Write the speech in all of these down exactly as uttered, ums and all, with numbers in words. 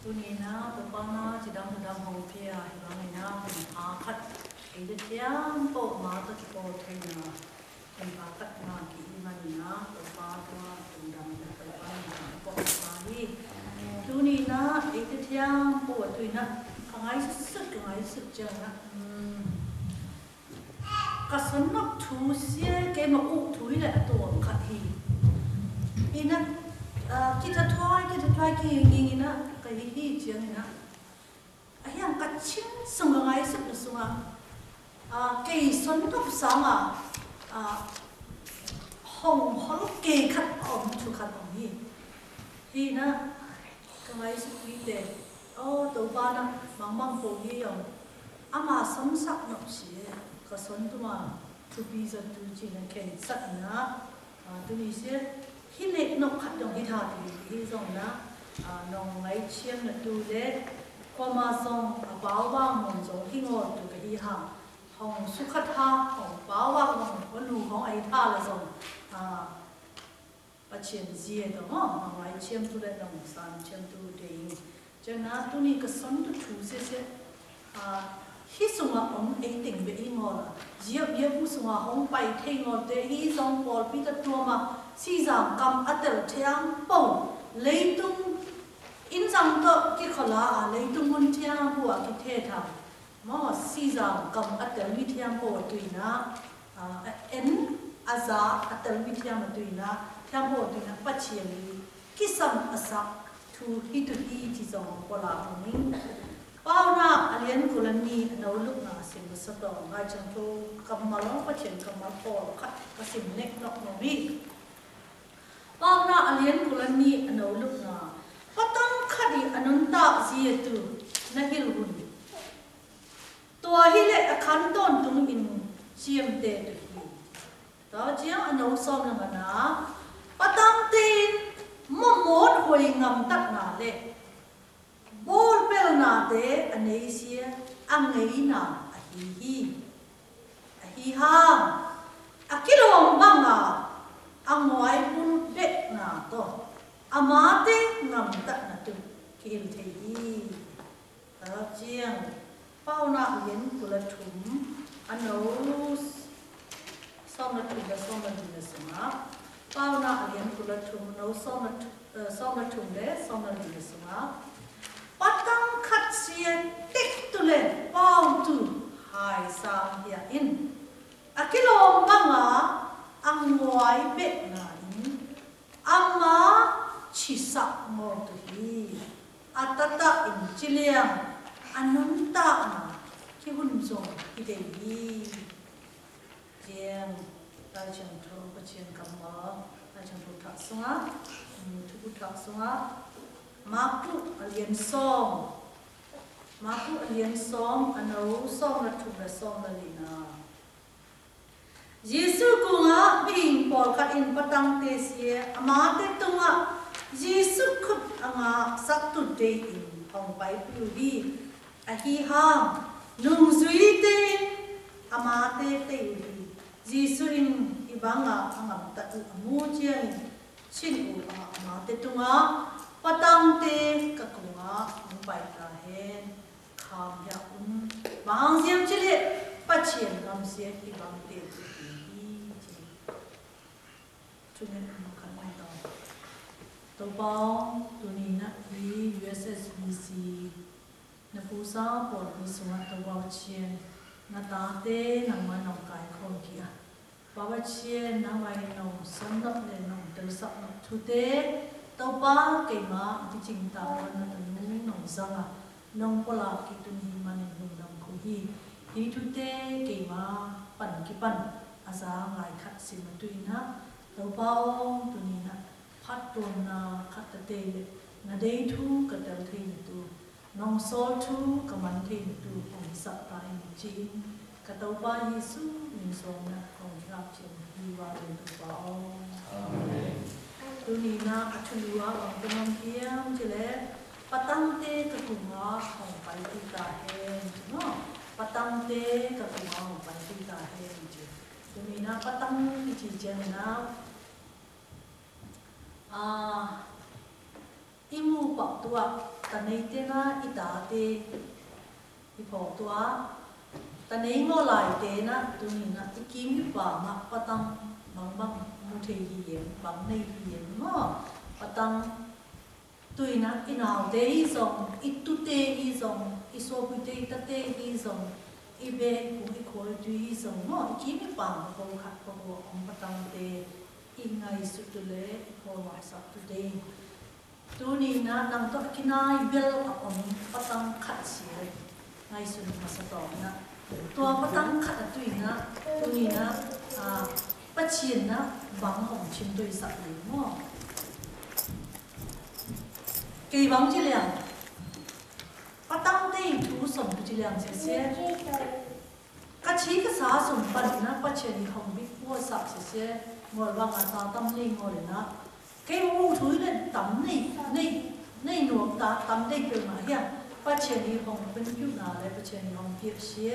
Tuni na, Tôpana, cidam tôdam hong pia, hi bang na, hong pha khat, ê de tiam pô ma to ci pô thei na, hong pha khat na, ki i man na, Tôpa, Tôpa, tôdam na, Tôpa na, pô ma hi. Tuni na, ê de tiam pô, tui na, ka ngai sut sut, ka ngai sut jang na. Ka son nok thu sia ke ma u thu i le a tuang khat hi. I na, a, ki ta thuai, ki ta thuai ki ngi ngi na, ka hi hi chiang i na. A hiang ka chin sung ka ngai suk na sung a. A, ke son nok sang a. A, hong hol ke khat om thu khat om hi. Hi na, ka ngai suk hi te. O, Tôpa na, mang mang po hi yong. Ama song sak nok sie, ka son tuma, thupi za tu chi na khen sak na, a, tuni sie, hi nek nok khat yong hi tha tu hi zong na, a, nong ngai chiam na tu le, kua ma zong, a, pao wang mon zong hi ngol tu ka hi ha, hong su khat ha, hong pao wang hong, hong lu hong ai tha la zong, a, Pachien zie dong, ma ngai chiam tu le dong, san chiam tu ding. Chang na tuni ka son tu thu se se. A, hi sung a om ei ting be i ngol a. Ziep ziep u sung a hong pai thei ngol te hi zong pol pi ta tua ma. Si zang kam a tel thiang pong. Leitung in zang to ki khola a leitung mun thiang bu a ki the thang. Mô, si zang kam a tel mi thiam pô a tui na, a, a en, a za a tel mi thiam a tui na, thiam pô a tui na, Pachien i, ki sam a sak, thu hi tu hi chi zong pô la hong ning. Pau na a lian kula ni a nau luk na sim sa to, ngai chang thu, kam ma long Pachien kam ma pô, khat ka sim nek nok no mi. Pau na a lian kula ni a nau luk na, pa tang khat i a nun ta zi a tu, na hil hun. Tua hi leh a khan tôntung in chiam te tu hi. Tâ chiang a nô sawm na ngana. Pa tang te in mô môt huay ngam tât na leh. Bôl pel na te a nây sia a ngei na a hi hi. A hi hang. A kilom bang a. A nguai bul bek na to. A ma te ngam tât na tu. Kihil thei hi. Tâ chiang, Pau na a lian kula thum, a nô sawm na thum leh sawm na li na sung a. Pau na a lian kula thum, a nô sawm na thu-, ơ, sawm na thum leh sawm na li na sung a. Pa tang khat sia tek tu leh pau tu hai sang hia in. A kilom bang a, a nguai bek na in. Ama chi sak mô tu hi. A tata in chi liang. A nun ta na. Ki hun zong hi dei hi. Chiang. Tâ chiang thu, pa chiang kam mô. Tâ chiang thu thak sung a. Thu thak sung a. Marku a lian sawm. Marku a lian sawm. A nô sawm na thum leh sawm na li na. Yêsu kung a bing pôl khat in pa tang te sia, ama te tung a, Yêsu khut a ngă sak tut dei in hong pai piu hi, a hi hang, nung zui te in, ama te tei u hi, Yêsu in i bang a, a ngam tât u a mu chiang in, chin u a, ama te tung a, pa tang te ka kung a, hong pai ta hen. Kham hiak un, bang ziam chi leh, pa chiang ngam sia i bang te chi hi chi. Chu ngen un kan ngen to. To bang, tu ni na i U S S B C. Na pu sa pon ni sung a to bang chiang. Na ta te nang ma nong kai khon ki a. Papa Chien, nang mai nong sôm nôk leh nong tơsak nôk thute, Tôpa kei ma, ki ching ta wan na tơnu nong zang a, nong pôla ki tun hi ma neng nung nong khu hi, hi thute kei ma, păn ki păn, a za ngai khat si ma tui na, Tôpa ơ, tun hi na, phat tuôm na, khat ta tê leh, na dei thu, ka tel thei na tu. Nong sô thu kơmăn thei tu hong sat ta ing chin. Ka Tôpa Yêsu min song na hong hiap chin hi wa ling Tôpa ơ. Amen. Tu ni na a chu lua wang tu nong hiam chi leh. Patang te ka kung a hong pai ti ta hen. No. Patang te ka kung a hong pai ti ta hen. Tu ni na patang ki chi chen na. A, i mu păk tua, Tanei tena i tate i pô tua. Tanei ngô lai tena tunina i kim i pama patang bang bang mu thei hi yen bang nei hi yen mo patang. Tunina i nau te i zong, i tu te i zong, i so pui te i ta te i zong, i be i pung i koi tu i zong mo i kim i pama pô khat pô pô ong patang te i ngai su tu le i pô wa sa tu te. Tunina nang tôk kina i bel a ong patang khat sie. Ngai sun ma sa tôk na. Tua patang khat a tunina. Tunina a pachien na bang ong chin tui sa i mo. Kei bang chi liang. Patang te i tu som tu chi liang sie sie. Ka chi ka sa sum pan na pachien i hong bi kua sa se se ngol bang a ta tam nei ngol na. Kei mu thui le tam nei nei nei nuam ta tam nei pil ma hia. Pachien i hong pin kiu na le pachien i hong piak sie.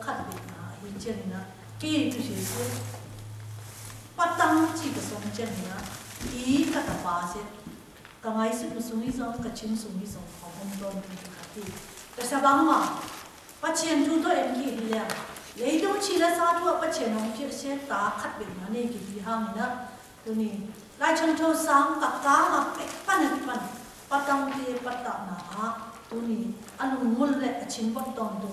Khat bi na hi chien na. Kei tu se se. Patang chi ka som chien na. I ka ta pa se. Ka ngai sut ma sung i zong, ka chin sung i zong, ka hong ton tu ka ti. Ka sa bang ma. Pachien tu to em ki hi leng. Lei dong chi la sa tu a pachien hong ki se ta khat bek ma ne ki hi hang na. Tuni. Lai chang to sang ka ka ma pek pan pan. Patang ti pata na a. Tuni. Anu ngul le a chin bot ton tu.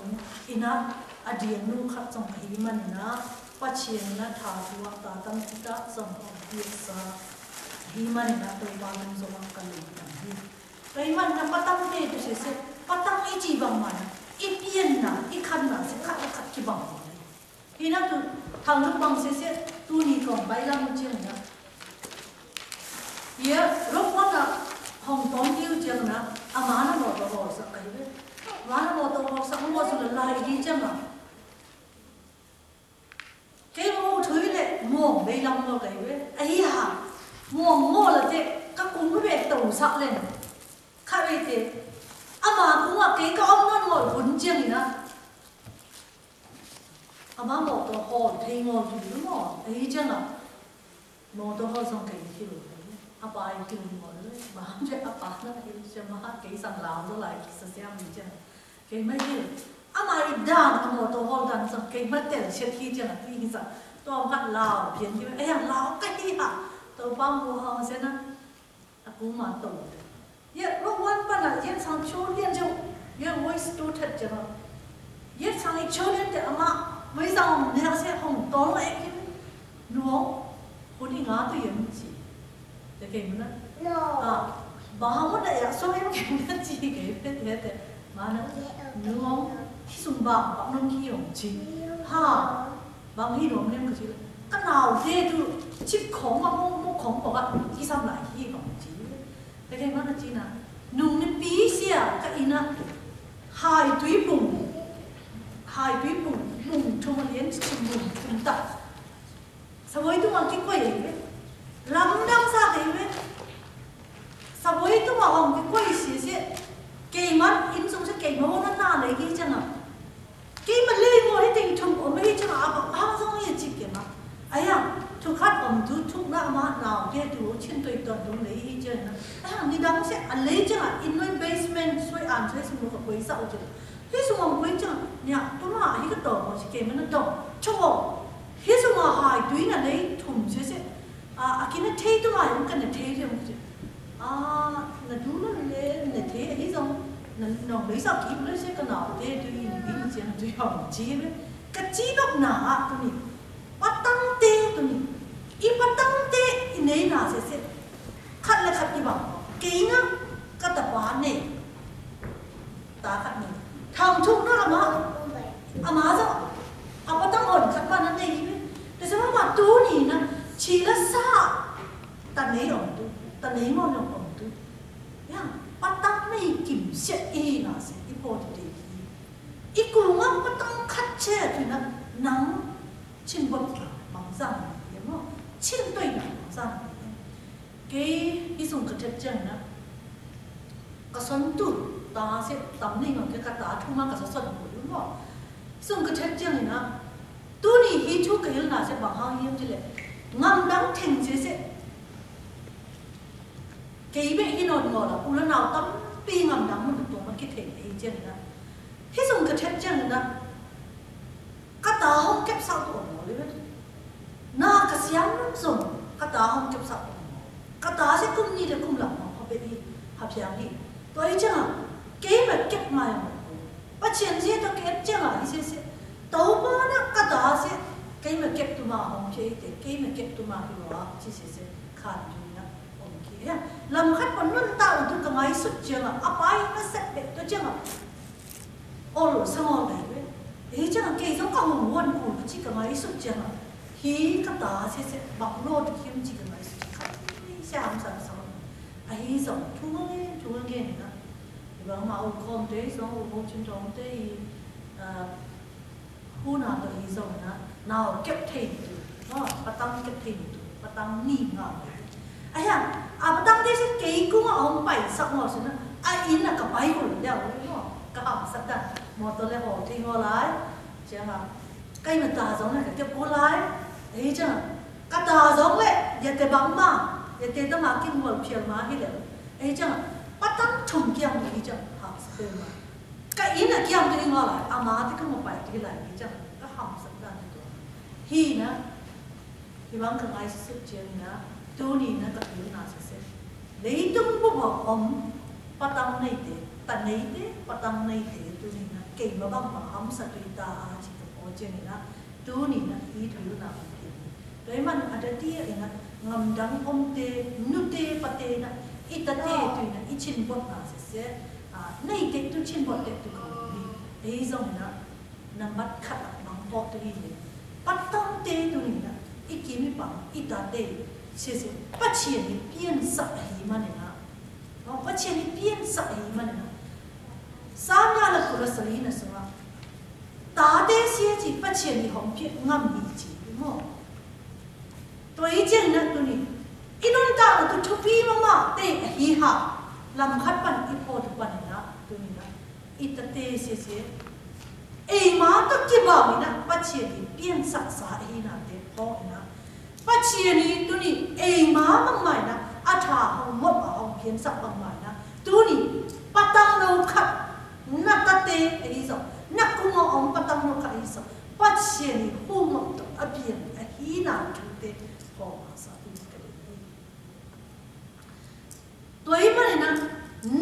Ina a diang nu khat zong ka hi man na. Pachien na tha tu a ta tang ti ta zong hong ki sa. Hi man na to ba nung zong ka lu na hi. Kei man na patang te tu se se, patang i chi bang man, i pien na, i khan na se khat khat ki bang. Hi na tu, thang lu bang se se, tuni kong bai lam chiang na. Ye, rok wan na, hong tong kiu chiang na, ama na motor hol sa kai be. Ama na motor hol sa, mo su la lai ki chiang na. Kei mông thui lĕ mông bê lăm ngol kei wê. Ahi ha. Mông ngol a tê ka kung bê tâu săk lĕ. Kha bê tê. Ama kung a kei ka ôm non ngol bun chiang ina. Ama mô tô hô thei ngol thui lĕ mô. Ahi chiang a. Mô tô hô song kei hiu. Apa ai hiu ngol lĕ. Ba hăm che apa na hiu che ma ha kei sang lao tô lai kei sa siam hiu chiang. Kei ma hiu. Ama i dan, a mô tô hô dan song kei ma tel siet hi chiang a tui hi sa. Tô ma lao, pian hi, ê, lao ka hi ha. Tô pam bu hong sen a. A ku ma tô. Ye, ro wan pa na, ye sang chô dien chô. Ye woi stu thet chiang a. Ye sang i chô dien te ama, woi sang hong nia se hong tô e ki. Nuong, honi nga tô ye mi chi. Te kei mă na. No. A, ba hă mă na ya, so em kei mă na chi kei, pet he te. Mă na. Nuong, hi sung ba, ba nung ki yong chi. Ha. Bang hi nuong nem ka chi. Ka nau te tu, chip khong ma, mu, mu khong bok a, ki sam lai hi khong chi. Te kei mă na chi na. Nung ni pi sia, ka ina. Hai tui pung. Hai tui pung. Pung, chum a lien, chum, pung, chum ta. Sa bôi tu ma ki kuai ai be. Lam dang sa kei be. Sa bôi tu ma hong ki kuai sie sie. Kei man in sung se kei ma hong na na lei ki chang a. Kei ma lei mo he ting thum o me hi chang a ba hang song ye chi kei ma. Aya, thu khat om tu thuk na ma nau ke tu chin toi ton tu lei hi chang a. Aya, ni dang se a lei chang a in noi basement soi an soi sung ka kuai sa o chang. Hi sung hong kuai chang a. Nia, tu ma hi ka to mo chi kei ma na to. Chong o. Hi sung a hai tui na lei thum se se. A, a ki na thei tu ma yong ka na thei yong ka. A, na du na le na thei hi zong. Na nong lei sa ki le se ka na thei tu i ni i ni se na tu yong chi be. Ka chi nok na a tu ni. Patang te tu ni. I patang te i nei na se se. Khat le khat i bang. Kei na ka ta pa nei. Ta khat ni. Thang chuk na ama. Ama sa. Apa tang on khat ma na nei. Te sa ma tu ni na. Chi la sa. Ta nei ong tu. Ta nei mon ong ong tu. Ya. Patang nei kim siet i na se. I po ti te. I ku ngam patang khat che tu na. Nang. Chin bot ka. Bang sang. Ya mo. Chin toi na. Bang sang. Kei hi sung ka thet chiang na. Ka son tu ta se tam ni ngam kei ka ta thu ma ka sa son ku lu mo. Sung ka thet chiang na. Tu ni hi thu ka hil na se bang hang yem chi le. Ngam dang theng se se. Kei be hi non mo la u la nau tam Pi ngam dang mơ̆n tŏ mă kĭ thei ê jeng na. Hih zong kơ thep jeng na. Kata hŏng kep sau tŏ mă lê. Na kơ siam nŏm zong. Kata hŏng kep sau tŏ mă. Kata se kŭm ni de kŭm lam mă. Hŏ pe i. Hŏ piang i. Tŏ i jeng a. Kei mă kep mai mă. Pă chien je tŏ kep jeng a. Hih se se. Tŏ mă na kata se. Kei mă kep tu mă hŏng kei te. Kei mă kep tu mă hi wa. Chi se se. Khan ju na. Ôm ki ya. Lam khat pă nun ta u tu kơ ngai sut jeng a. Apai na sep be to jeng a. Ôl sa ngol dai we. Ê jeng a kei jong ka hung won ku chi kơ ngai sut jeng a. Hi kata se se bak lo tu kim chi kơ ngai sut kha. Hi siam sa sa. A hi jong tu nge tu nge na. Ê bang ma u kom te jong u mo chun jong te i. Hu na tŏ i zong na, nau kep thei tu, no, pă tăng kep thei tu, pă tăng ni ngau. Ai ya, a pă tăng thei se kei kung a ong pai sak ngau se na, a in na ka pai ul leo, no, ka ham sak ta, mô tô le ho thei ngau lai, chia ma, kai ma ta zong na ka kep ul lai, ai chia, ka ta zong le, ya te bang ma, ya te ta ma king wal phial ma hi le, ai chia, pă tăng chum kiang hi chia, ha, sak ma. Ka in a kiam tu i ngau lai, a ma ti ka mô pai ti lai, ki chang, ka ham sak dan tu. Hi na, ki bang ka ngai sut chia na, tu ni na ka tu na se se. Lei tung bu ba om, pă tăng nei te, ta nei te, pă tăng nei te, tu ni na, kei ma bang ma ham sa tu i ta a chi ka po chia ni na, Tuni na i tui lu na pi. Tui man a ta te i na ngam dang om te, nu te, pa te na, i ta te tui na, i chin bot na se se, a, nei te tu chin bot te tu ka ni. Ei zong na, na mat khat a bang bot tu i ni. Pa tang te tuni na, i kim i pang, i ta te, se se, pa chien ni pian sa hi man na. Pachien ni pian sa hi man na. Sam ya la kura sa hi na sa. Ta te sia chi pachien ni hong pian ngam ni chi mo. Tui chen na tuni. I nun ta na tu thupi ma ma te hi ha. Lam khat pan i po tu pan na tuni na. I ta te sia sia. Ei ma ta ki ba mi na pachien ni pian sa sa hi na te po na. Pachien ni tuni ei ma bang mai na, a tha hong mot a hong pian sak bang mai na. Tuni, pa tang no khat, na ta te ei zong, na kung a ong pa tang no khat ei zong. Pachien ni hu mot to a pian a hi na tu te, ho ma sa tu te. Tui man na,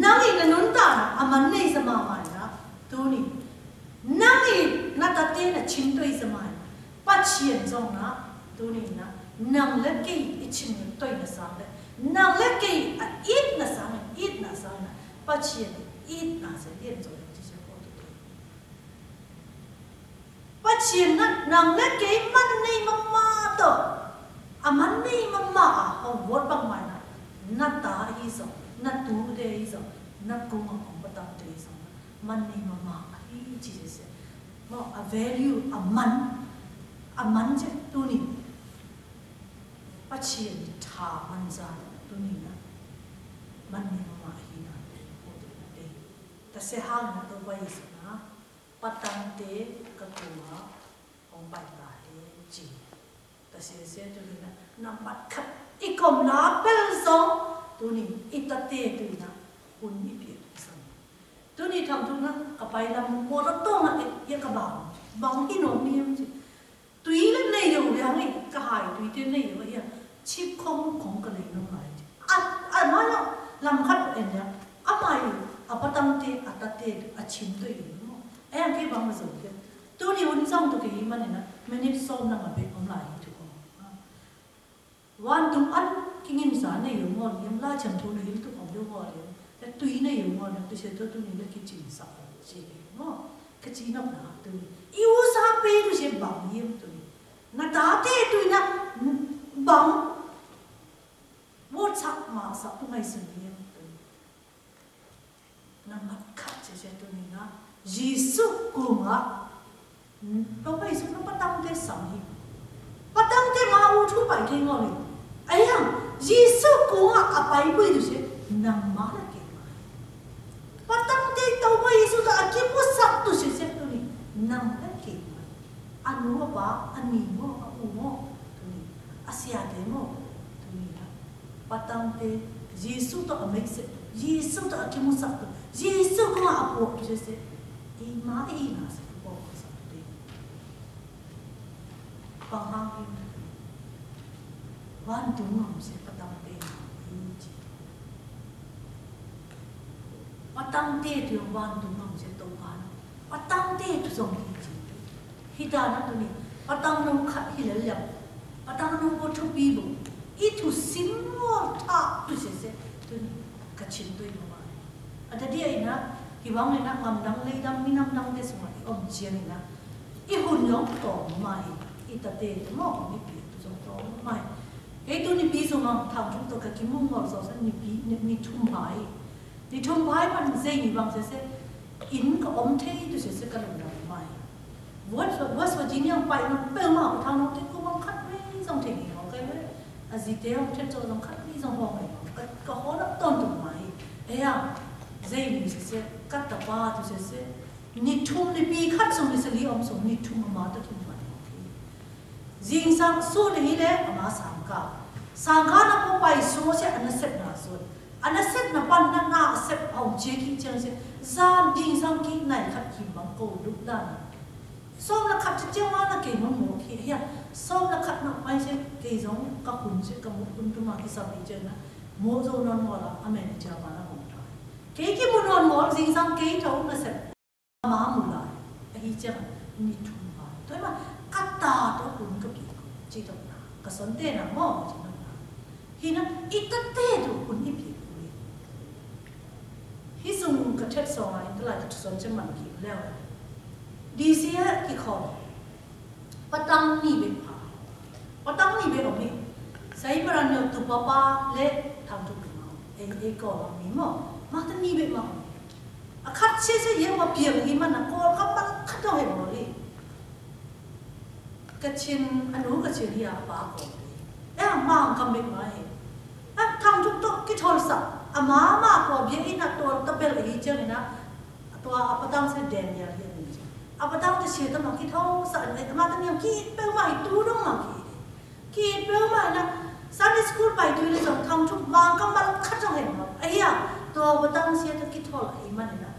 nang i na nun ta na, a man nei sa ma mai na, tuni. Nang i na ta te na chin tui sa mai na. Pachien zong na, tuni na, nang le kei i chin tui na sang le. Nang le kei a it na sang, it na sang na. Pachien it na sa dien zong na chi sa ko tu. Pachien na, nang le kei man nei ma ma to. A man nei ma ma a, hong wot bang mai na. Na ta i zong, na tu te i zong, na kung a hong pa tang te i zong. Man nei ma ma a, i chi se se. Mo, a value, a man, a man je tuni. Pachien ni tha man za tuni na. Man nei ma ma a hi na te, ko te na te. Ta se hang na to bai sa na. Pa tang te ka kua hong pai ta he chi. Ta se se tu ni na, na mat khat. I kom la pel zong, tu ni, i ta te tu na, hun i piet i sang. Tu ni tham tu na, ka pai lam mo ta tong na, i, ya ka bang. Bang i no mi yang chi. Tui le nei yo yang i, ka hai tui te nei yo ya. Chip khong khong ka lei nong lai. A, a, ma yo, lam khat en ya. A mai, a pa tang te, a ta te, a chin tui mo. A yang ke bang ma zong ke. Tuni un zong tu ke i man na, minute som na ma be om lai tu ko. Wan tung an, ki ngin sa nei yo mo, ni am la chan tu ni tu om yo mo le. Tui nei yo mo, na tu se tu tu ni le ki chin sa. Chi mo. Ka chi nok na tu ni. I u sa pe tu se bang yem tu ni. Na ta te tui na bang. Wot sak ma sak tu ngai sing yem tui. Na mat khat se se tui na. Yêsu kung a. Tui pa Yêsu na pa tang te sam hi. Pa tang te ma u thu pai te ngol hi. Ayang, Yêsu kung a a pai bui tu se. Nang ma la ke ma. Pa tang te tui pa Yêsu ta a ki mu sak tu se se tui. Nang la ke ma. A nu a pa, a ni mo, a u mo, tui. A sia te mo, tui na. Pa tang te, Yêsu to a mei se, Yêsu to a ki mu sak to, Yêsu kha a pô tu sese. Ih ma ih na se kha pô sa te. Pang hang ih. Wan tu ngam se patang te na ih ji. Patang te tu wan tu ngam se to kan. Patang te tu song ih ji. Hita na tu ni, patang nong khat hi lel yap. Patang nong bô thu pi bô. Ih thu sim mô tha tu sese. Tu ni, kachin tu ih mô ma. Ada dia ih na, hi wang ih na, ngam dang lei dang, mi ngam dang te suma ih om chiang ih na. Ih hun yong tong ma ih. Ih ta te tu mô, mi pi tu song tong ma ih. Hei tu ni pi suma, thang thum to ka ki mung ngol so sa ni pi, ni, ni thum ma ih. Ni thum phai man zei ni bang sese, in ka om thei tu sese ka lum dang mai. West, West Virginia pai nong peu ma, ka thang nong te ku bang khat mi zong thei ni hong kai we. A zi te hong thet zong khat mi zong hong kai. Ka, ka hong nong ton tu mai. Ê ya, zei ni sese, kat ta pa tu sese. Ni thum ni pi khat song ni sali om song ni thum ma ta thum mai. Zing sang su ni hi le, ama sang ka. Sang ka na ko pai su se ana sep na su. Ana sep na pan na na sep au je ki chang se. Zan ding sang ki nai khat ki bang ko duk dan. Som na khat che che ma na ke mo mo ki ya. Som na khat na pai se ke zong ka hun se ka mo hun tu ma ki sa pi che na. Mo zo non mo la amen che ma na mo ta. Ke ki mo non mo zing sang ke thâu na sep. Ama mu lai, a hi chang, ni thum ba. Tui ma, kata to kun ka pi ko, chi to na. Ka son te na mo, chi no na. Hi na, i ta te to kun i pi ko. Hi sung ka thet so ma, i ta lai ka son chang man ki leo. Di sia ki ko. Patang ni be pa. Patang ni be ong ni. Sai paran yo tu papa le thang tu ma. E, e ko mi mo. Ma ta ni be ma. A khat se se ye ma piang i ma na ko ka pa khat to he mo li. Ka chin anu ka chin ya pa ko. E ma ka me ma he. A thang tu to ki thol sa. A ma ma ko bia i na to ta bel i chen na. Tua a patang se Daniel hi ni. A patang te sia ta ma ki thâu sa, a ma ta ni ki peu ma hi tu dong ma ki. Ki peu ma na Sunday school pai tu le song thang thuk ma ka ma kha chong hen ma. A hia, tua patang sia ta ki thâu la hi ma na.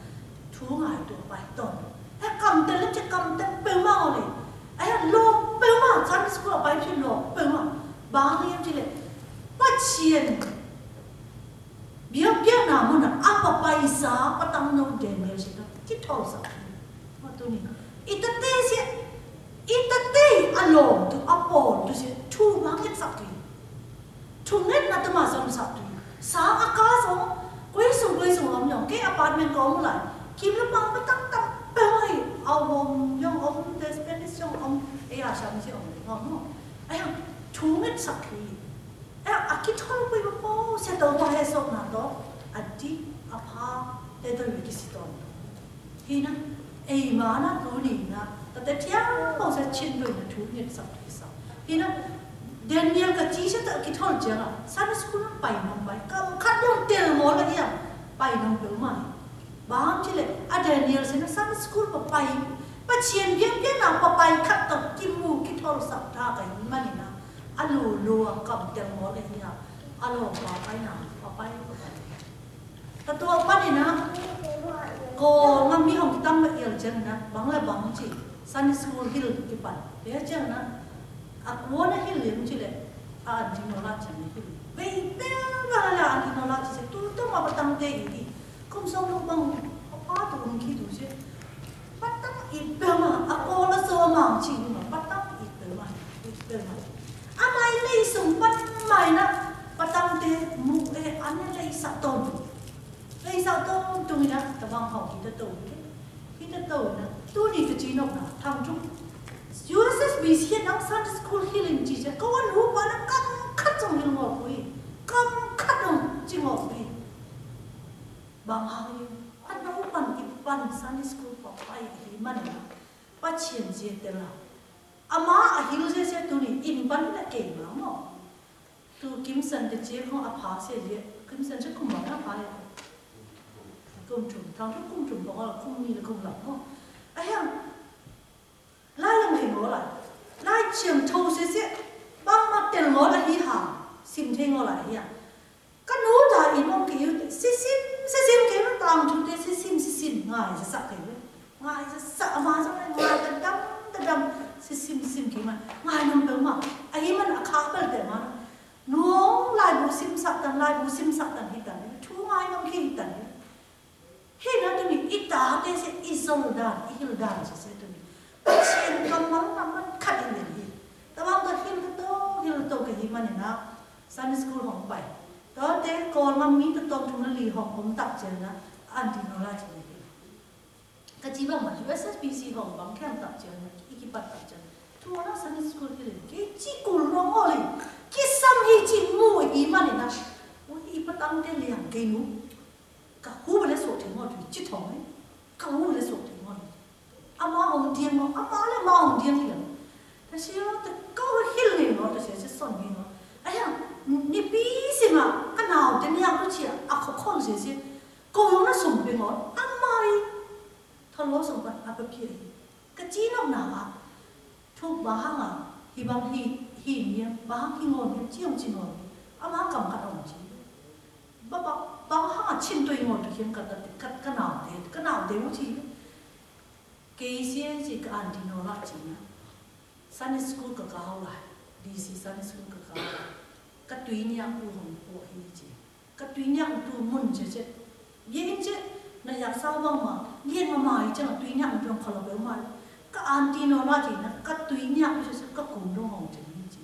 Thu ngai tu pai ton. A kam te le che kam te peu ma le. A hia lo peu ma Sunday school pai tu lo peu ma. Ba hi ti le. Pa chien. Biă biă na mơ̆n a, a pa pai sa, patang nô Daniel sita, ki thol sa. Ma tu ni. I ta te si, i ta te a lom tu, a pol tu si, thu ma ngăt sa tu. Thu ngăt na tu ma zom sa tu. Sa a ka zom, kuai sung, kuai sung lom yong, ke apartment ko mu lai. Kim la pang patang tam, pe hoi, au lom yong, om, te Spanish yong, om, e a sam si om, om, om. Ai, thu ngăt sa tu. Ê, a ki thol pui ma pô, se to ma he sok na to, a di, a pha, te to yu ki si ton. Hi na, ê ma na tu ni na, ta te thiang pô se chin tu na thu ni sa ki sa. Hi na, Daniel ka chi se ta ki thol jia na, Sunday school na pai nong pai, kam khat yong tel mo la hia, pai nong tel ma. Bang chi le, a Daniel se na Sunday school pa pai, pa chien biang biang na pa pai khat ta ki mu ki thol sa ta ka hi ma ni na. A lu lu a kam tel mo le hia. A lu pa pai na, pa pai, pa pai. Ta tua pa ni na. Ko ngam mi hong tam ba ial jang na, bang le bang chi. Sunday school hil ki pan. Te jang na. A kuô na hil lim chi le. A an ti no la chi ni hil. Bei pe ba la an ti no la chi se tu tu ma ba tang te i. Kum song lu bang. Pa tu kum ki tu se. Patang i pema, a kôl a so mang chi ma, patang i pema, i pema. A mai lei sung pan mai na, patang te mu e, a ne lei sa ton. Lei sa ton tu na, ta bang hau kita to. Kita to na, tu ni ka chi nok na, thang chu. U S S B C na Sunday school healing chi cha, ka wan hu pa na kam khat song hil ngo kui. Kam khat song chi ngo kui. Bang hang i, a nô pan i pan Sunday school pa pai i man na, pa chien zie te la. Ama a hil zie zie tu ni, in pan na kei ma mo. Tu Kim San te zie kong a pha zie zie, Kim San zie kum ma na pha zie. Kum chum, thang tu kum chum, bang a kum ni la kum la mo. A hiang, Lai Yang Hing ngô lai. Lai Chiang Thâu se se. Bang ma tel ngô lai hi ha. Sim the ngô lai hi ha. Ka nu ta i mong ki yu te. Se sim, se sim ki yu tang chu te se Ngài nâm pơ ma, a hih măn a khă băl te ma. Nông lai bu sim sat tan, lai bu sim sat tan hih tan. Thu ngài nâm hih tan. Hih na tui i ta te se i zong dan, i hil dan se se tui. Sien kam măn na măn khăt i nen hih. Ta bang ta hil ta to, hil ta to ka hih măn na. Sunday school hong pai. Ta te kol mă mi ta tong thum na li hong om tak chen na. An ti no la chen na hih. Ka chi bang ma, U S S B C hong bang kem tak chen, i ki pat tak chen. Thu na Sunday school ki le, ki chi kul rong o le, ki sam hi chi mu i ma le na. U i patang te liang ke nu. Ka hu ba le so te ngo tu chi thong le. Ka hu ba le so te ngo le. Ama hong diang ngo, ama le ma hong diang le. Ta si lo te kau hil le ngo, ta si si son le ngo. Aya, ni pi si ma, ka nau te ni ang tu chi a, a kho kho si si. Kau yong na sung pe ngo, ama i. Thalo song pan apa pia hi. Ka chi nok na a. Thuk ba hang a. Hi bang hi, hi niam, ba hang hi ngol niam, chi ong chi ngol. Ama kam kat ong chi. Ba, ba, ba hang a chin tui ngol tu hiam kat kat, kat, ka nau te, ka nau te u chi. Kei sia chi ka anti no la chi na. Sunday school ka kau lai, D C Sunday school ka kau lai. Ka tui niak u hong pô hi chi. Ka tui niak u tu mun che che. Yen che, na yak sa bang ma, yen ma mai che na tui niak u tu hong kala beu mai. Ka anti no la chi na, ka tui niak u che che, ka kum dong hong che ni chi.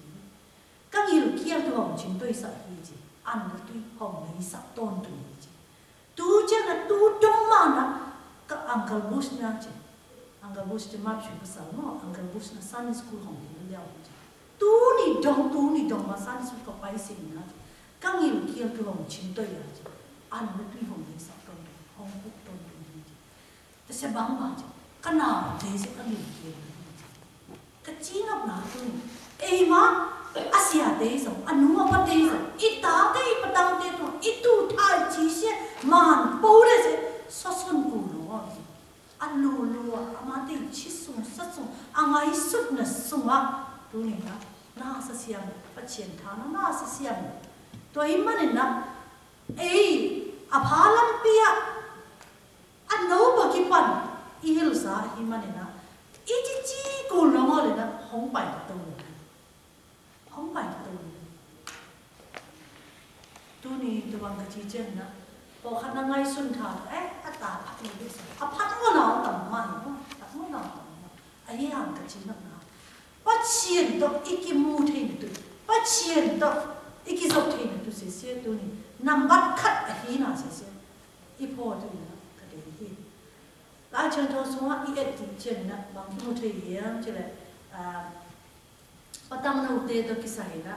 Ka ngil kial tu hong chin tui sa hi chi. An na tui hong ni sa ton tu hi chi. Tu chen na tu dong ma na ka Uncle Bush na chen. Uncle Bush chen map shu pasal mo, Uncle Bush na Sunday school hong hin liao chen. Tu ni dong, tu ni dong ma Sunday school ka pai sing na. Ka ngil kial tu hong chin to ya chen. An na tu hong hin sa tong, hong kuk tong chen. Ta se bang ma chen. Ka na te se ka ngil kial. Ka chi ngap na tu ni. Ê ma, a sia te song, a nu a pa te song, i ta te, i patang te tu, i tu thai chi sie, man, pô re se, so son ku no. A lu lu a, a ma te chi sung, sa sung, a ngai sut na sung a, tu ni na, na sa siam, pa chien tha na, na sa siam. Tu i ma ni na, ê, a pha lam pia, A nô bơ ki pan, i hil sa, i ma ni na. I chi chi kul nô ngô le na, hong pai ta tông le. Hong pai ta tông le. Tu ni tu bang ka chi chen na. Pô khan na ngai sun tha, eh, a ta phat ni bi sa. A phat ngô na tam ma ni, phat ngô na tam ma. A yang ka chi na na. Pachien tôk i ki mu thei na tu. Pachien tôk i ki zôk thei na tu se se tu ni. Nambat khat a hi na se se. I pô tu na ka de hi. Lai Chang Thô sung a i et ti chen na bang ki mu thei hiam chi le. Patang na u te tôk ki sa hi na.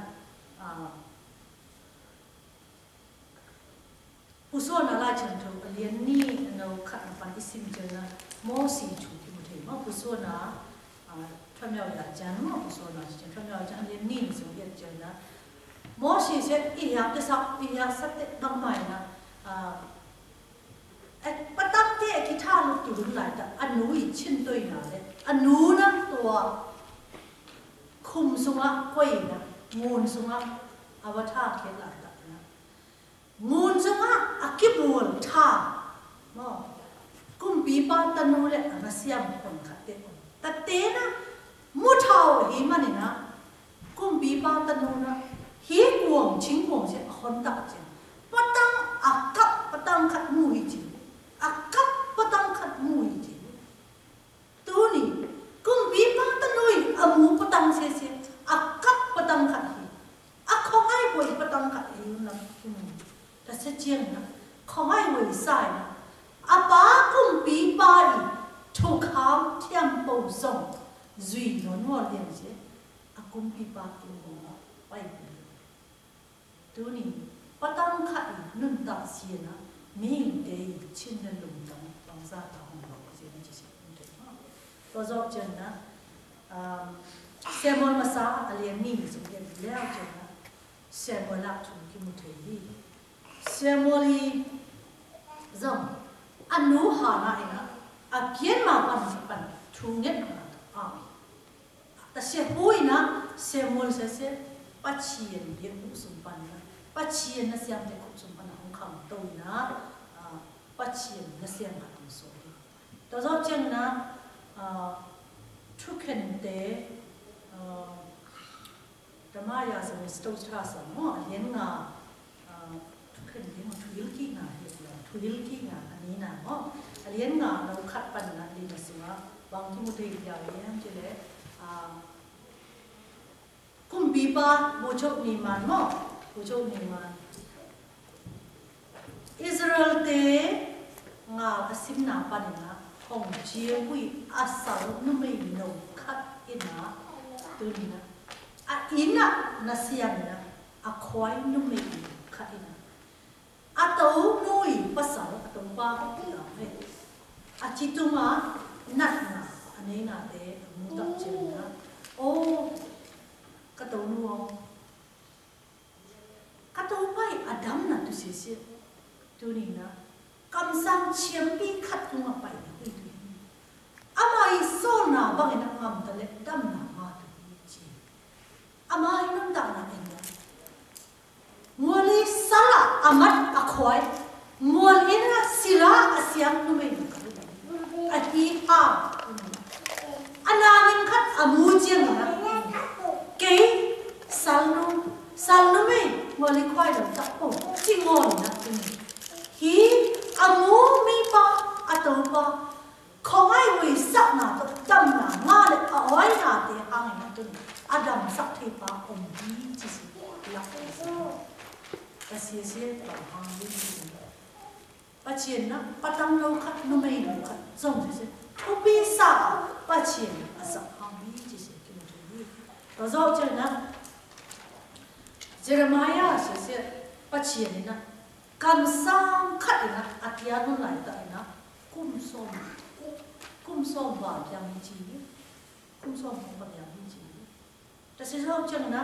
Pu Sô na Lai Chang Thô a lian ni na u khat na pan i sim chen na Môsi chu ki mu thei ma Pu Sô na. Thua miao ya chen ma Pu Sô na chen thua miao chen lian ni na sung i et chen na. Môsi se i hiak te sa i hiak sa te bang mai na. Ê, patang te ki tha lu tu lun lai ta, a nu i chin tui na le, a nu na tua khum sung a koi na, ngun sung a a wa tha khe lai ta na. Ngun sung a a ki bul tha, mo, kumpipa tanu le a wa siam kon kha te kon. Ta te na, Mu thao hi ma ni na, kumpipa tanu na, hi kuông, ching kuông se a hon ta chen. Patang a kap patang khat mu hi chi. A kap patang khat mu hi chi. Tu ni, kumpipa tanu i a mu patang se se, a kap patang khat hi. A khong ai boi patang khat hi na. Ta se chiang na, khong ai boi sai na. A pa kumpipa i, thu kham thiam pô song. Zui non wo liang se, a kumpipa i mo na, pai pi. Tu ni, patang khat i, nun ta sie na, ming te i, chin na lung tang, bang sa ta hong lo, se na chi se, nun te ma. To zok chen na, Samuel masa, a lian ni, sung lian, lian chen na, Samuel a thu ki mu thei hi. Samuel i zong, a nu Hana i na, a kien ma pan, pan, thu nget ma, a. Ta se hui na, Samuel se se, Pachien biang u sum pan na, Pachien na siam te kup sum pan na hong kham to i na, a, Pachien na siam ha hong so hi. Ta zok chen na, a, thu khen te, Ơ, Jeremaia zong stôl tha sa mô, a lian ngà, ơ, thukhăn lian ngà, thuhil ki ngà, hiê la, thuhil ki ngà, a ni nà mô, a lian ngà, nau khăt păn nà, lian ngà sua, bang ki mô tê yau yê hăng chê lĕ, ơ, kŭm bipa, mô chôk ni man mô, mô chôk ni man. Israel tê ngal a sim na păn ina, hŏng jia ui a sal nô mei nô khăt ina, tui ina. A ina na sian ina, a khoi nô mei nô khăt ina. A tâu nô ui pa sal, a tâu pa khăt ina. A chi tung a, nat na, a nê na tê, a mô tăk chen ina. Ô, ka tâu nô. Ka tâu pai a dăm na tu sese. Tui ina. Kam sang chiam pi khăt tung a pai na tui tui. Ama i so na bang ina ngam ta lĕ dăm na ma tui chi. Ama i nŭn ta na ina. Ngol i sala a mat a khoi. Ngol ina sila a siang nô mei nô khăt. A hi ha. A na nin khăt a mu chiang na. Kei sal nô, sal nô mei, ngol i khoi nô ta pô, chi ngol na. Hi a mu mi pa, a tâu pa. Khong ai ui săk na tŏ dăm na, ngă lĕ a oi na tê hang na tui. A dăm săk thê pa ôm hi chi si. Lăk. Ka sie sie, ka hang hi chi si. Pa chien na, pa tăng nô khăt nô mei nô khăt, zong sese. Ơ pi sa, pa chien, a săk hang hi, sese, kim chun hi. Tơ zô chien na, Jeremaia sese, pa chien na, kam sang khăt na, a tia nô lai ta na, kŭm som, kŭm som ba kiang hi chi hi. Kŭm som ba kiang hi chi hi. Ta sese zô chang na,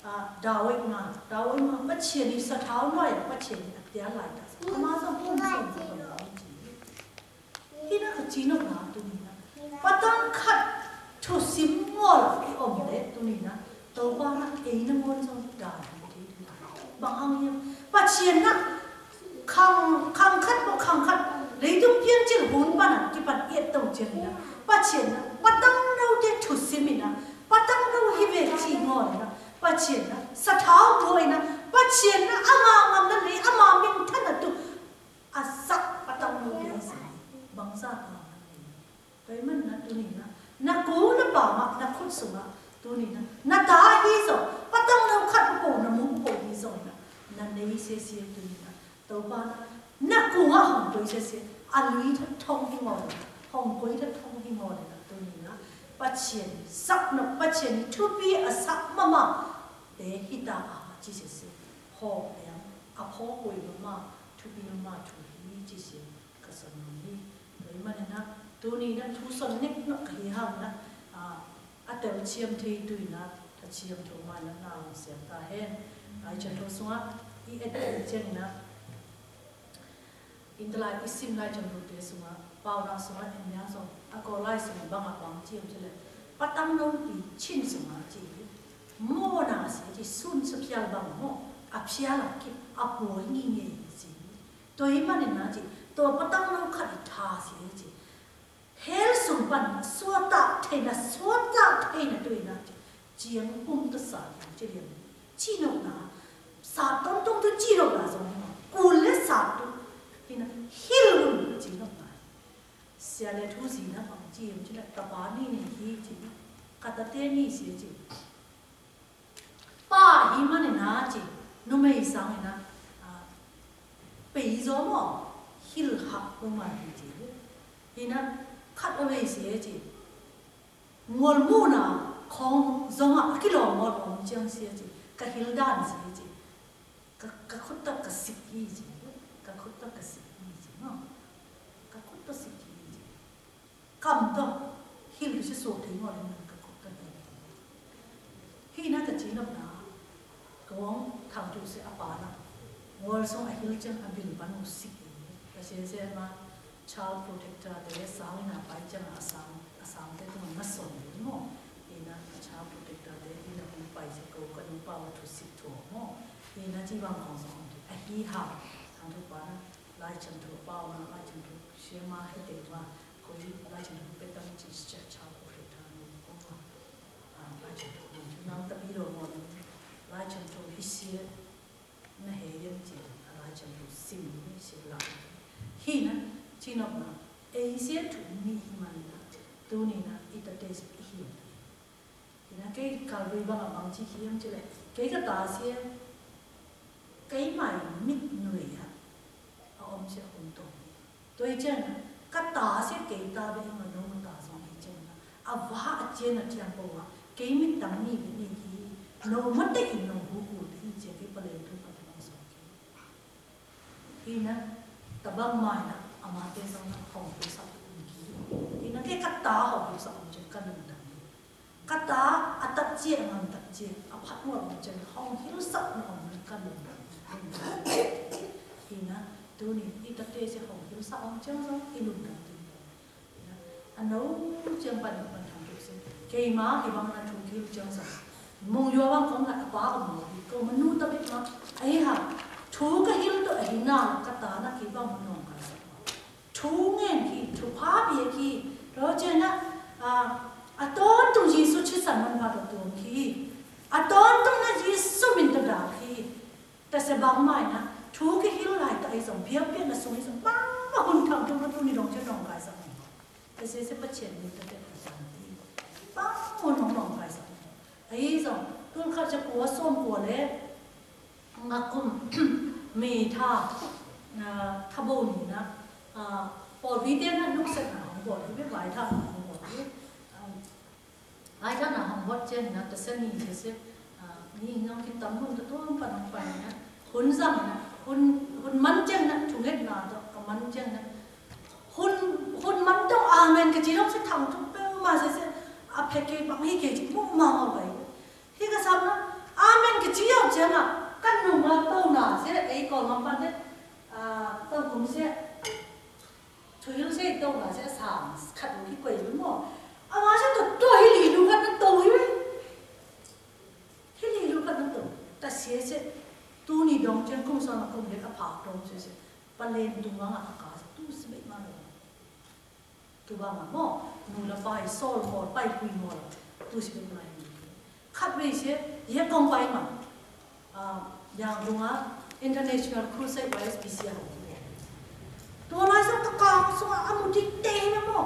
a, Dawid ma, Dawid ma, pa chien ni sa thao noi, pa chien ni a tia lai ta. Ama zong kŭm som ba kiang hi chi. Hi na ka chi nô na tui ina. Pa tăng khăt thu sim ngol i ôm lĕ tui ina. Tâu pa na e na ngol zong da hi tui ina. Bang ang ya. Pa chien na. Khang, khang khăt, bŏ khang khăt. Lê dŭng pian chil hun pa na, ki pan iet tông chil na. Pa chien na, pa tăng nô tê thu sim na. Pa tăng nô hi ve chi ngol na. Pa chien na, sa thao bui na. Pa chien na, ama ngam na lê, ama min than na tu. A săk pa tăng nô tê sa. Bang sa ama ngam na lê. Tui mơ̆n na tui na. Na kŭ na pa ma na khŭt sung a. Tui na. Na ta hi so. Pa tăng nô khăt pô na mŭ pô hi so na. Na nê se se tui na. Tâu pa na. Na kŭ ngă hŏng tui se se. A lui thăt thong hi ngol. Hŏng kui thăt thong hi ngol na tui na. Pa chien. Săk na pa chien. Thu pi a săk mama. Tê hi ta a chi se se. Hŏ yang. A phŏ kui mama. Thu pi mama thu hi chi se. Ka sa nô hi. Tui mơ̆n na, tui na, thu son nik nô ka hi hăng na, a, a tel chiam thei tui na, ta chiam thu ma na na siam ta hen. Ai chan thu sung a, i et et chen na. In ta lai i sim lai chan thu tê sung a, pao na sung a, en yang sung, a kô lai sung a, bang a bang chiam chile. Pa tăng nô i chin sung a chi. Mô na si chi sun sa phial bang mô, a phial a ki, a pô ngi ngi si. Tui mơ̆n na chi, tui pa tăng nô khăt i tha si chi. Hel sung pan, sua ta thei na, sua ta thei na tui na chi. Chiang pum ta sa chi liang. Chi nô na, sa tong tong tu chi nô na zong na. Kul leh sa tu. Hi na, hil un chi nô na. Sia leh thu si na, bang chi yem chi na, ta pa ni ni hi chi. Ka ta te ni si chi. Pa hi mă nê na chi, nô mei sang na, a, pei zo mô, hil hak nô mei hi chi. Hi na, khăt a wei sie chi. Ngol mu na, khong zong a, a kilo ngol ôm chiang sie chi. Ka hil dan sie chi. Ka, ka khut ta ka sik hi chi. Ka khut ta ka sik hi chi, no. Ka khut ta sik hi chi. Kam tơ, hil tui si suak thei ngol nê mơ̆n ka khut tơ hil. Hi na ka chi nôk na, ka wŏng thang tui si a pa na. Ngol sung a hil chang a bil ban u sik. Ka se se ma child protector tê sang na pai chang a sang, a sang tê tu na son mô. Hi na ka child protector tê hi na u pai si ko ka nu pa u thu sik thu mô. Hi na chi wang kong sung a hi ha. Thang tui pa na, lai chang tui pa na, lai chang tui si ma hi tê ma. Kôri lai chang tui pe tang chi si cha cha ko he tha nu ko ma. A, lai chang Chinokna, ei sie thum mi himan na, tuni na, i tate sie i hin. Ina kei Kalvari bang a bang chi hiam chile, kei kata sie, kei mai mit nui ha, a om sie hun to. Tui chen, kata sie kei ta be ima no mata song hi chen na, a va a chen na thiang po wa, kei mit tang ni be ni hi, no mata i no hu hu hi chen kei palen tu pa tu song hi. Ina, tabang mai na, ama te song na hong hilsap ung ki. Ina, ke kata hong hilsap ung chen kan nang dang. Kata, a tat chen nang tat chen, a phat mo ung chen hong hilsap ung kan nang dang. Ina, tuni, i tat te se hong hilsap ung chen song, i lung dang tuni. A nô chiang pan pan thang tuk se. Kei ma kei bang na thu kei chiang sa. Mông yua bang kong na apa kong mô. Kong manu ta bik ma. Ai ha. Thu ka hil to ai na ka ta na kei bang manu ka sa. Thu ngen ki, thu pha bi ki. Ro che na, a, a ton tung Yêsu chi san man ba to tung ki. A ton tung na Yêsu min to da ki. Tase bang mai na, thu ki hil lai ta ai zong, biap biap na sung ai zong, bang ma hun thang tung na tu ni dong che dong kai sa. Tase se pa chen ni ta te pa san ti. Bang ma hun dong dong kai sa. Ai zong, tun kha che kua som kua le, ngă kum, mi tha, na, tha bo ni na, a, pol bi te na, nuk se na, hong bo, bi bai tha, hong bo, bi, a, Ai tha na hong bot chen na ta sa ni se se, a, ni nong ki tam mun ta tuang pa nong pa na. Hun zang na, hun, hun man chen na, thu nget na to, ka man chen na. Hun, hun man to amen ka chi lok se thang tu pe ma se se, a phe ke bang hi ke chi mu ma ma bai. Hi ka sam na, amen ka chi lok chen na, kan nu ma to na se, ei kol ma pa de, a, to kum se. Thu hil se to ma se sa khat ki kuai lu mo. A ma se to to hi li lu khat na to hi. Hi li lu khat na to. Ta se se. Tu ni dong chen kum sa na kum le ka pha dong se se. Pa len tu ma nga ka se tu se be ma lo. Tu ba ma mo. Nu la pai sol mo, pai kui mo la. Tu se be ma hi. Khăt wei se, yê kông pai ma. A, yang dong a, International Crusade Y S B C a. Tua lai sa ta kang sung a, a mu tik te na mo.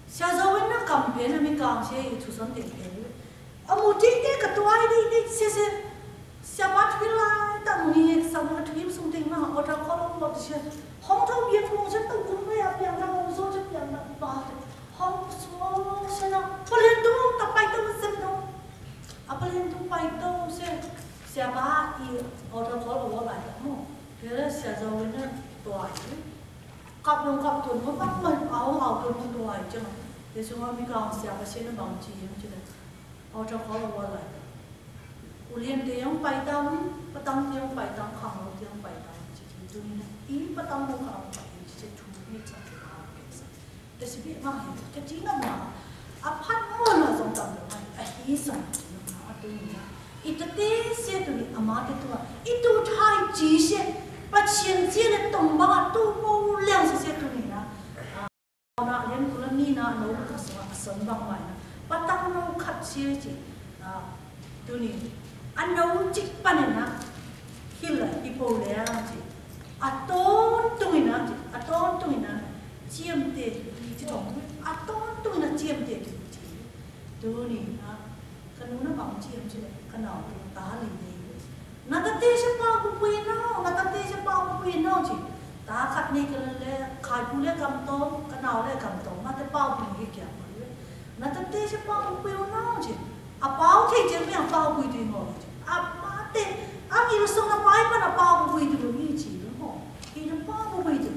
Sia zau wen na kam pe na mi kang se, i thu son te pe. A mu tik te ka tuai di, di, se, se. Sia bat wi lai, ta mu ni, sa mu a thu him sung te ma, o ta kol o mo te se. Hong thâu biên phung se, ta kum wei a piang na, hong so se piang na, ba. Hong so se na, pa len dong, ta pai ta ma sem dong. A pa len tung pai tong se, sia ba i order call a wall ai ta mo. Thế là sia zau win na tuai. Kap dong kap tun mo bang man au au tun mo tuai chang. Thế sung a mi kang sia ba se na bang chi yong chi le. Order call a wall ai. U lien te yong pai tam, pa tam te yong pai tam, khang lo te yong pai tam. Chi ki tun i pa tam mo khang pai chi chi tu mi chang. Tê si bi ma hi, ka chi na ma. A phat mo na zong tam lo ma, a hi zong chi na ma, a tu ni na. I ta tê se tu ni, a ma tê tu ma. I tu thai chi se, pa chien se le tong ba tu mo leng se se tu ni na. A na lien ku la ni na, no ka sa, a son bang mai na. Pa tang no khat se chi. A, Tuni, a nô chik pa na, hil a, i pô le a chi. A ton tung i na chi, a ton tung i na, chiêm tê, chi tong, a ton tung i na chiêm tê chi. Tuni, a, ka nu na bang chiêm chi, ka nau, ta li ni. Na ta tê sa pa ku pui nô, na ta tê sa pa ku pui nô chi. Ta khat ni ka le, khai ku le kam tong, ka nau le kam tong, ma tê pa ku ni kia. Na ta tê sa pa ku pui nô chi. A pau thei jeng mi a pau bui tui ngol. A ma tê, a mi lo song na pai ma na pau bui tui ngol mi chi lo mo. Hi na pau bui tui.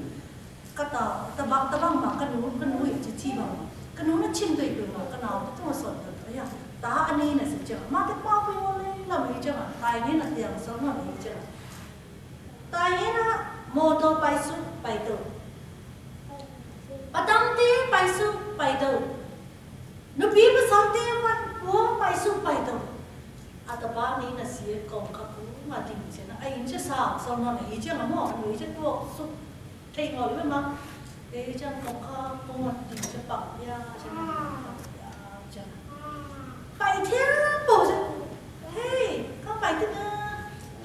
Kata, tabang, tabang ma, kanu, kanu i chi chi ma. Kanu na chin tui tui ma, kana ta tui son tui. Ya, ta ani na si jeng. Ma tê pau bui ngol le, la mi jeng. Tai ni na tiang song na mi jeng. Tai ni na, motor pai su, pai tui. Patang tê pai su, pai tui. Nô pi ma son tê wan pua pai su pai tong. A ta ba ni na sie kong ka ku ma ting se na. A in se sa son na i jeng mo, i jeng tuok su. Thei ngol we ma. I jeng kong ka ku ma ting se pang ya, jeng pang ya, jeng. Pai thiam po se. Hei, ka pai tui na.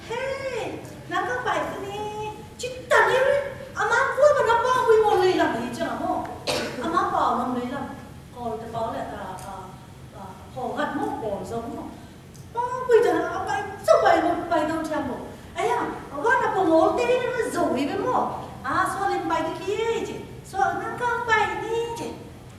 Hei, na ka pai tui ni. Chit ta ni we. A ma ku ma na pa wi mo le la. Zong mô. Pô, bui dơ̆ng a bai, zô bai mô, bai dơ̆ng thiăm mô. Ơ ya, wa na pô mô tê na zô i bê mô. A, sô lim bai dê ki ê jê. Sô nang kang bai ni jê.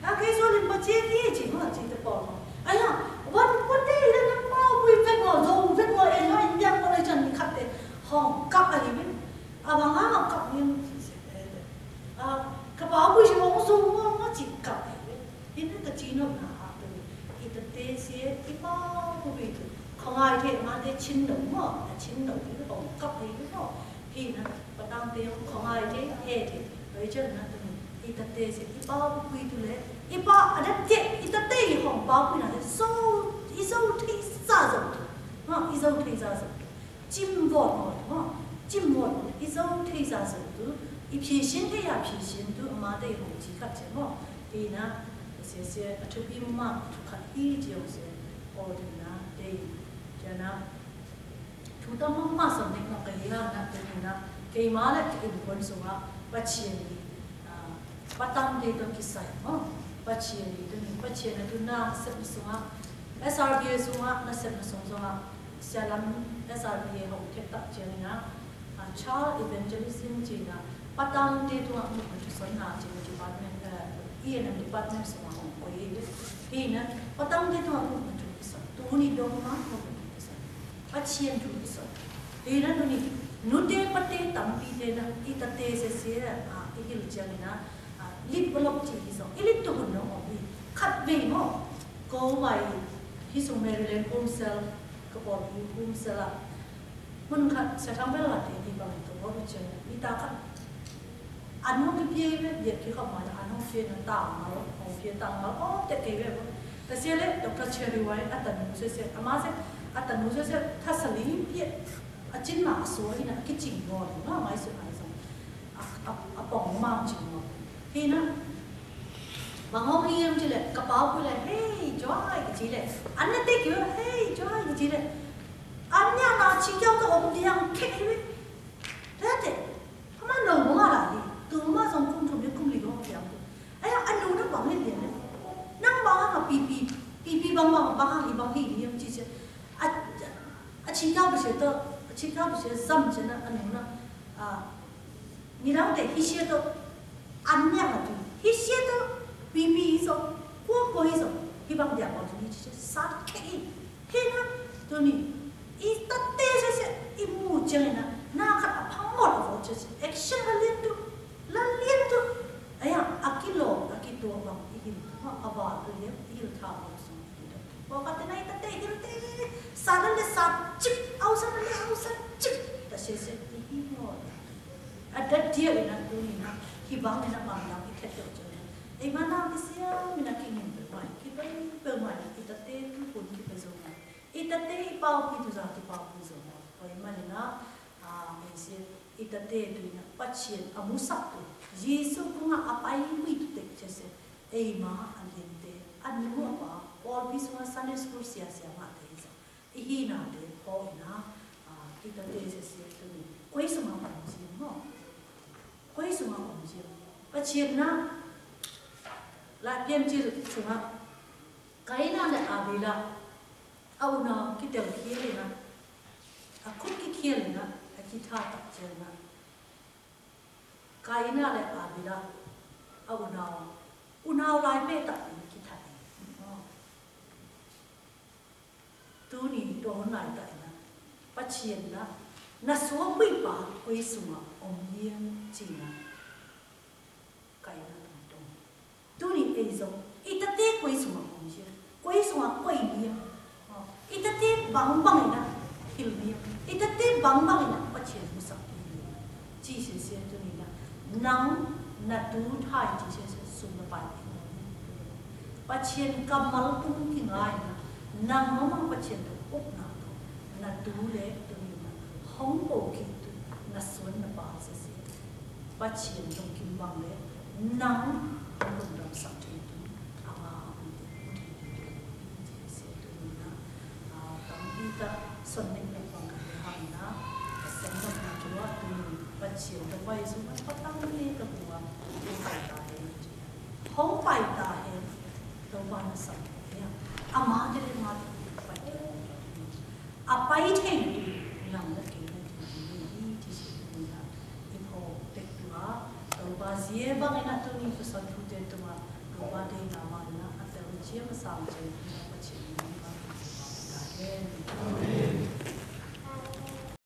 A, kê sô lim bai jê ki ê jê mô, jê tê pô mô. Ơ ya, wa pô tê na nang pô bui vek mô, zô vek mô, ê nô, ê biang mô, lê chăn ni khăp tê. Hong kăp a i bê. A, wa ngă hong kăp ni jê. A, kơpal bui jê mô, zô mô, mô jê kăp a i bê. Ina ta chi nô na a tu. I ta tê se i pau pu pi tu. Khong ai tê ma tê chin nô mô, a chin nô i hong kăp i nô. Hi na, pa tang tê khong ai tê, e tê. Ơi chơ na tu. I ta tê se i pau pu pi tu le. I pa a dat tê, i ta tê i hong pau pi na tê. So, i so thê sa so tu. Ha, i so thê sa so tu. Chim wot mô, chim wot mô, i so thê sa so tu, i phi shin thê ya phi shin tu, ma tê hong chi khat che mô. Pi na, se se, a thu pi ma, thu khat i chi hong se, o tu na, tê, ya na, thu ta ma ma sa nek na, kê ya na, tê na, kê ma le, kê i bun so ma, pa chien ni, a, Pa tang tê tong ki sai mô. Pa chien ni tu ni, pa chien ni tu na sep na sung a. S R B A sung a, na sep na sung sung a. Sia lam S R B A hong tek tak chien ni na. A, child evangelism chien na. Pa tang tê tu a mut na tu son na chien ni department, eh, E and M department sung a hong koi. Hi na, pa tang tê tu a mut na tu ki son. Tu ni dong ma mut na tu ki son. Pa chien tu ki son. Hi na tu ni, nu tê pa tê tam pi tê na, i ta tê se se, a, i hil chang na. A, lit bơlok chi i song. I lit tu hun nong ong i. Khat wei mô. Kô wai hi sung Maryland Home Cell. Kơ bol hi Home Cell a. Mun khat sa thang bel la te di bang to bol chen. I ta khat. An hong ki pie wet, yet ki khop ma an hong pie na tang ma lo. Hong pie tang ma lo. Ôp tet kê wet. Ta se le, Doctor Cherry White, a ta nu se se. Ama se, a ta nu se se. Ta sa li pie. A chin ma a so hi na, ki ching bol. Ma mai su mai song. A, a, a pong ma ching bol. Hi na. Bang hong hiam chi lĕ, kơpal pui lĕ, hey, Joy, chi lĕ. An na tê kiu, hey, Joy, chi lĕ. An na na chi kiao tơ ôm diang kek hi. Tê tê. Hama nô mô la hi. Tu ma song kum thum ni kum li gong diang. Ai, an nu na bang hi diang. Nang bang ha pi pi. Pi pi bang bang bang hi bang hi diang chi chi. A, a chi kiao bê chi tơ, a chi kiao bê chi sam chi na, an nu na. A, Nidang tê hi sie tơ an miang a tu. Hi sie tơ pi pi i so. Kua kua i so. Hi bang dia kua tu ni chi sat kê i. Hi na tu ni. I ta tê se se i mu chang na. Na khat a phang mot a vo che se. Action la lien tu. La lien tu. Aya a ki lo a ki tua bang i hil. Ma a ba tu lien i hil tha bang so. Wa ka tê na i ta tê hil tê. Sa na le sa chik. Au sa na le au sa chik. Ta se se i hil mot. A dat dia i na tu ni na, hi bang i na bang na i khet yo chong. I ma na ki sia mi na ki ngin pe mai, ki pe pe mai, i ta tê tu pun ki pe zong mai. I ta tê i pau ki tu za ki pau ki zong mai. Oi ma ni na, a, mi si, i ta tê tu i na, pa chien, a mu sak tu. Yêsu kung a pai mi tu tek che se. Ei ma a lien tê, a nu a pa, pol pi sung a Sunday school sia sia ma te i sa. I hi na tê, hô i na, a, i ta tê se se tu ni. Kuê sung a ong jing hô. Kuê sung a ong jing. Pa chien na, la piem chi sung a. Kaina leh Abela, a u na ki tel khiel na. A khut ki khiel na, a ki tha tak chien na. Kaina leh Abela, a u na. U na lai pe tak ki tha. Tu ni to nai ta na. Pa chien na. Na sua kuih pa kuê sung a ong jing chi na. Kaina tong. Tu ni ei zong. I ta tê kuê sung a ong jing. Kuê sung a kuê jing. I ta tê bang bang i na. Hil jing. I ta tê bang bang i na. Pa chien mu sak jing. Chi se se tu ni na. Nang na tu thai chi se se sum na pai. Pa chien kamal tung ki ngai na. Nang mama pa chien tu uk na tu. Na tu le tu ni na. Hong po ki tu. Na suan na pa se se. Pa chien tu kim bang le. Nang lung dam sak tu. Ama. Ita sonneng na pangkatehang na, sonneng na jua tu, pa chien tu pai su na patang ni ka bua, hong pai ta he, hong pai ta he, tu pa na sa ya, ama de le ma tu pai Ziéba ina toni fusatu tetuma, ruba de ina mana, ata ucie masam ce, ina pace ina. Amen.